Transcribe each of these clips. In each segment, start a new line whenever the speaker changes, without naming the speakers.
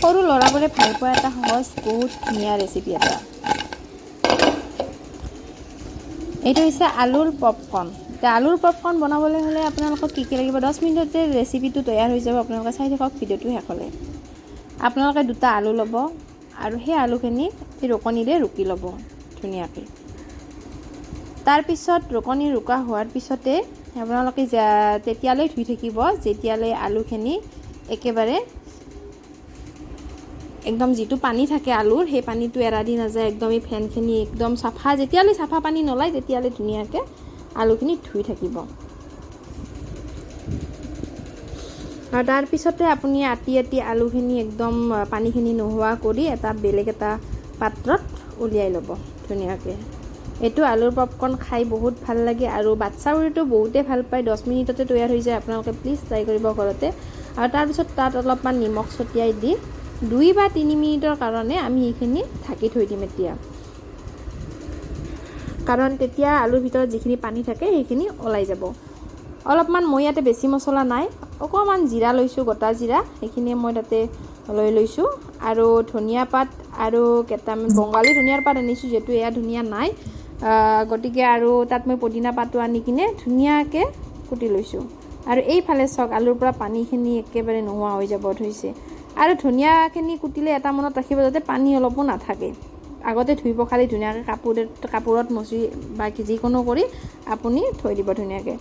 সৰু ল'ৰাবোৰে ভাল পোৱা এটা সহজ, বহুত ধুনীয়া ৰেচিপি এটা। এইটো হৈছে আলুৰ পপকৰ্ণ। এতিয়া আলুৰ পপকৰ্ণ বনাবলৈ হ'লে আপোনালোকক কি কি লাগিব? 10 মিনিটতে ৰেচিপিটো তৈয়াৰ হৈ যাব। আপোনালোকে চাই থাকক ভিডিঅ'টো শেষলৈ। আপোনালোকে দুটা আলু ল'ব আৰু সেই আলুখিনি ৰুকনিৰে ৰুকি ল'ব ধুনীয়াকৈ। তাৰপিছত ৰুকনি ৰুকা হোৱাৰ পিছতে আপোনালোকে তেতিয়ালৈ ধুই থাকিব, যেতিয়ালৈ আলুখিনি একেবাৰে একদম যিটো পানী থাকে আলুৰ, সেই পানীটো এৰা দি নাযায়, একদম এই ফেনখিনি একদম চাফা, যেতিয়ালৈ চাফা পানী নোলায়, তেতিয়ালৈ ধুনীয়াকৈ আলুখিনি ধুই থাকিব। আৰু তাৰপিছতে আপুনি আটি আটি আলুখিনি একদম পানীখিনি নোহোৱা কৰি এটা বেলেগ এটা পাত্ৰত উলিয়াই ল'ব ধুনীয়াকৈ। এইটো আলুৰ পপকৰ্ণ খাই বহুত ভাল লাগে আৰু বাচ্ছাবোৰেতো বহুতেই ভাল পায়। 10 মিনিটতে তৈয়াৰ হৈ যায়। আপোনালোকে প্লিজ ট্ৰাই কৰিব ঘৰতে। আৰু তাৰপিছত তাত অলপমান নিমখ ছটিয়াই দি 2 বা 3 মিনিটৰ কাৰণে আমি সেইখিনি ঢাকি থৈ দিম এতিয়া, কাৰণ তেতিয়া আলুৰ ভিতৰত যিখিনি পানী থাকে, সেইখিনি ওলাই যাব অলপমান। মই ইয়াতে বেছি মছলা নাই, অকণমান জিৰা লৈছোঁ, গোটা জিৰা, সেইখিনিয়ে মই তাতে লৈ লৈছোঁ আৰু ধনিয়া পাত আৰু কেইটামান বঙালী ধনিয়াৰ পাত আনিছোঁ, যিহেতু এয়া ধনিয়া নাই গতিকে। আৰু তাত মই পদিনা পাতো আনি কিনে ধুনীয়াকৈ কুটি লৈছোঁ। আৰু এইফালে চাওক, আলুৰ পৰা পানীখিনি একেবাৰে নোহোৱা হৈ যাব ধৰিছে। আৰু ধনিয়াখিনি কুটিলে এটা মনত ৰাখিব, যাতে পানী অলপো নাথাকে। আগতে ধুই পখালি ধুনীয়াকৈ কাপোৰত মচি বা যিকোনো কৰি আপুনি থৈ দিব ধুনীয়াকৈ।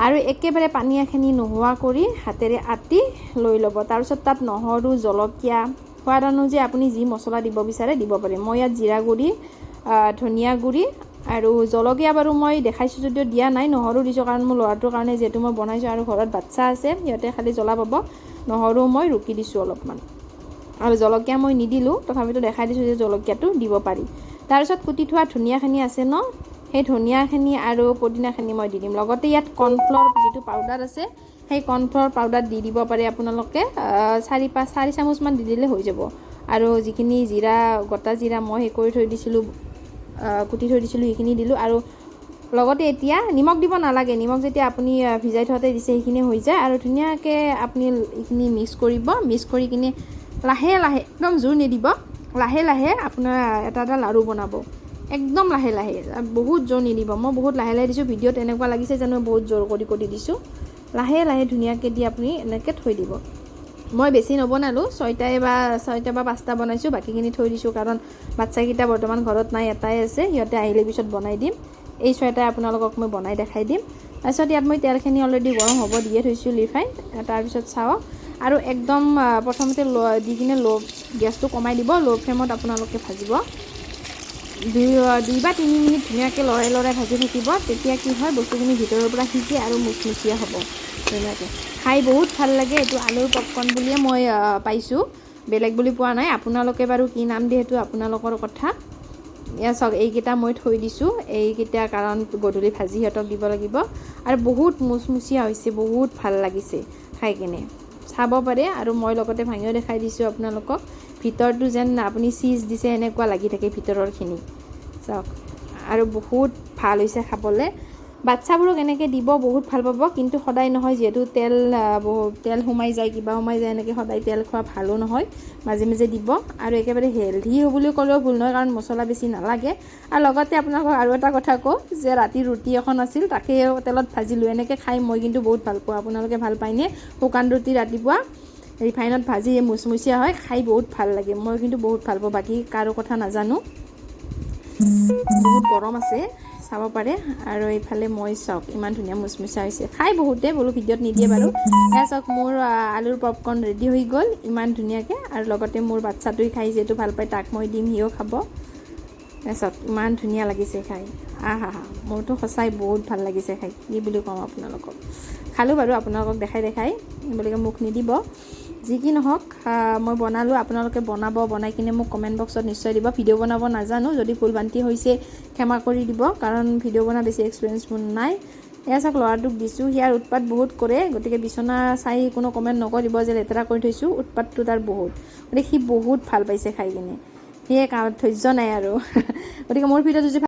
আৰু একেবাৰে পানীয়াখিনি নোহোৱা কৰি হাতেৰে আটি লৈ ল'ব। তাৰপিছত তাত নহৰু, জলকীয়া, সোৱাদ অনুযায়ী আপুনি যি মছলা দিব বিচাৰে দিব পাৰে। মই ইয়াত জিৰা গুড়ি, ধনিয়া গুড়ি আৰু জলকীয়া বাৰু মই দেখাইছোঁ যদিও দিয়া নাই, নহৰু দিছোঁ, কাৰণ মোৰ ল'ৰাটোৰ কাৰণে যিহেতু মই বনাইছোঁ আৰু ঘৰত বাচ্ছা আছে, সিহঁতে খালি জ্বলা পাব। নহৰু মই ৰুকি দিছোঁ অলপমান আৰু জলকীয়া মই নিদিলোঁ, তথাপিতো দেখাই দিছোঁ যে জলকীয়াটো দিব পাৰি। তাৰপিছত কুটি থোৱা ধনিয়াখিনি আছে ন, সেই ধনিয়াখিনি আৰু পদিনাখিনি মই দি দিম। লগতে ইয়াত কৰ্ণফ্ল'ৰ যিটো পাউডাৰ আছে, সেই কৰ্ণফ্ল'ৰ পাউডাৰ দি দিব পাৰে আপোনালোকে। 4-5, 4 চামুচমান দি দিলে হৈ যাব। আৰু যিখিনি জিৰা, গোটা জিৰা মই সেই কৰি থৈ দিছিলোঁ, কুটি থৈ দিছিলোঁ, সেইখিনি দিলোঁ। আৰু লগতে এতিয়া নিমখ দিব নালাগে। নিমখ যেতিয়া আপুনি ভিজাই থওঁতে দিছে, সেইখিনি হৈ যায়। আৰু ধুনীয়াকৈ আপুনি এইখিনি মিক্স কৰিব। মিক্স কৰি কিনে লাহে লাহে, একদম জোৰ নিদিব, লাহে লাহে আপোনাৰ এটা এটা লাড়ু বনাব, একদম লাহে লাহে, বহুত জোৰ নিদিব। মই বহুত লাহে লাহে দিছোঁ, ভিডিঅ'ত এনেকুৱা লাগিছে যেন মই বহুত জোৰ কৰি কৰি দিছোঁ। লাহে লাহে ধুনীয়াকৈ দি আপুনি এনেকৈ থৈ দিব। মই বেছি নবনালোঁ, ছয়টা বা পাঁচটা বনাইছোঁ, বাকীখিনি থৈ দিছোঁ, কাৰণ বাচ্ছাকেইটা বৰ্তমান ঘৰত নাই, এটাই আছে। সিহঁতে আহিলে পিছত বনাই দিম। এই ছয়টাই আপোনালোকক মই বনাই দেখাই দিম। তাৰপিছত ইয়াত মই তেলখিনি অলৰেডি গৰম হ'ব দিয়ে থৈছোঁ ৰিফাইন। তাৰপিছত চাওক, আৰু একদম প্ৰথমতে দি কিনে ল' গেছটো কমাই দিব, ল' ফ্লেমত আপোনালোকে ভাজিব। 2 বা 3 মিনিট ধুনীয়াকৈ লৰাই লৰাই ভাজি থাকিব। তেতিয়া কি হয়, বস্তুখিনি ভিতৰৰ পৰা সিজে আৰু মুচমুচীয়া হ'ব ধুনীয়াকৈ। খাই বহুত ভাল লাগে। এইটো আলুৰ পপকৰ্ণ বুলিয়ে মই পাইছোঁ, বেলেগ বুলি পোৱা নাই। আপোনালোকে বাৰু কি নাম দিয়ে, সেইটো আপোনালোকৰ কথা। এয়া চাওক, এইকেইটা মই থৈ দিছোঁ এইকেইটা, কাৰণ গধূলি ভাজি সিহঁতক দিব লাগিব। আৰু বহুত মুচমুচীয়া হৈছে, বহুত ভাল লাগিছে খাই কিনে, চাব পাৰে। আৰু মই লগতে ভাঙিও দেখাই দিছোঁ আপোনালোকক। ভিতৰটো যেন আপুনি চীজ দিছে, এনেকুৱা লাগি থাকে ভিতৰৰখিনি, চাওক। আৰু বহুত ভাল হৈছে খাবলৈ। বাচ্ছাবোৰক এনেকৈ দিব, বহুত ভাল পাব। কিন্তু সদায় নহয়, যিহেতু তেল বহুত তেল সোমাই যায়, কিবা সোমাই যায়, এনেকৈ সদায় তেল খোৱা ভালো নহয়। মাজে মাজে দিব। আৰু একেবাৰে হেল্ডি বুলি ক'লেও ভুল নহয়, কাৰণ মছলা বেছি নালাগে। আৰু লগতে আপোনালোকক আৰু এটা কথা কওঁ যে ৰাতি ৰুটি এখন আছিল, তাকে তেলত ভাজিলোঁ। এনেকৈ খাই মই কিন্তু বহুত ভাল পাওঁ। আপোনালোকে ভাল পায়নে? শুকান ৰুটি ৰাতিপুৱা ৰিফাইনত ভাজি মুচমুচীয়া হয়, খাই বহুত ভাল লাগে। মই কিন্তু বহুত ভাল পাওঁ, বাকী কাৰো কথা নাজানো। বহুত গৰম আছে, চাব পাৰে। আৰু এইফালে মই চাওক, ইমান ধুনীয়া মুচমুচীয়া হৈছে। খাই বহুতে বোলো ভিডিঅ'ত নিদিয়ে বাৰু। এয়া চাওক, মোৰ আলুৰ পপকৰ্ণ ৰেডি হৈ গ'ল ইমান ধুনীয়াকৈ। আৰু লগতে মোৰ বাচ্ছাটোৱে খাই যিহেতু ভাল পায়, তাক মই দিম, সিও খাব। এয়া চাওক, ইমান ধুনীয়া লাগিছে খাই। আহা হা, মোৰতো সঁচাই বহুত ভাল লাগিছে খাই, কি বুলি ক'ম আপোনালোকক। খালোঁ বাৰু আপোনালোকক দেখাই দেখাই, বুলিকে মুখ নিদিব। যি কি নহওক, মই বনালোঁ, আপোনালোকে বনাব। বনাই কিনে মোক কমেণ্ট বক্সত নিশ্চয় দিব। ভিডিঅ' বনাব নাজানো, যদি ভুল ভ্ৰান্তি হৈছে ক্ষমা কৰি দিব, কাৰণ ভিডিঅ' বনোৱা বেছি এক্সপিৰিয়েঞ্চ মোৰ নাই। এয়া চাওক, ল'ৰাটোক দিছোঁ। সিয়াৰ উৎপাত বহুত কৰে, গতিকে বিচনা চাই কোনো কমেণ্ট নকৰিব যে লেতেৰা কৰি থৈছোঁ। উৎপাতটো তাৰ বহুত, গতিকে সি বহুত ভাল পাইছে খাই কিনে। সেয়ে ধৈৰ্য নাই আৰু। গতিকে মোৰ ভিডিঅ'টো যদি